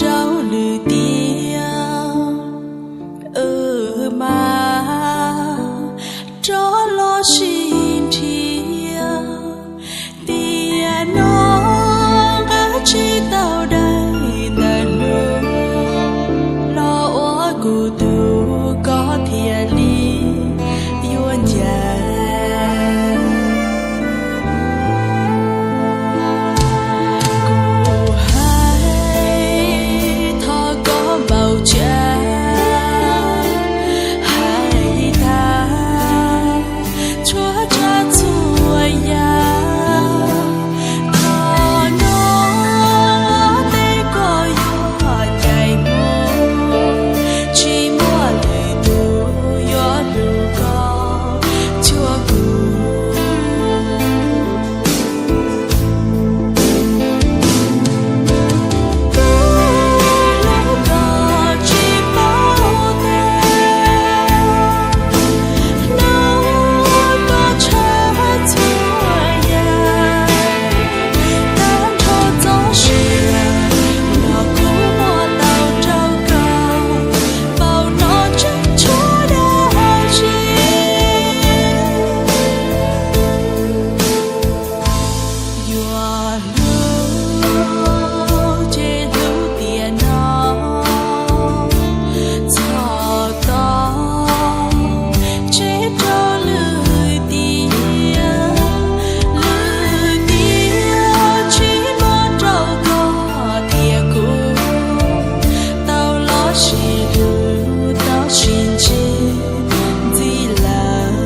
rau lwm tiam, wb mam rov los sib nrhiav. Tiam no nqa tsis tau daim ntawv hlub los ua kuv tus, koj thiaj li yuav ncaim. Kuv hais thov koj npaum cas, hais tag tshuav txhua txhua yam. Thaum no tej koj yuav ncaim mus, tsis muaj lwm tus yuav hlub koj cuag kuv. Hlub koj tsis paub tias hnub koj tshaj txhua yam. Tag nrho txoj sia los kuv muab tau rau koj, npaum no tseem tshuav dab tsi. Yuav hlub ces hlub tiam no, txhob tos tseg rau lwm tiam. Lwm tiam tsis muaj rau koj thiab kuv tau los sib hlub, tau sib ntsib ntxiv lawm.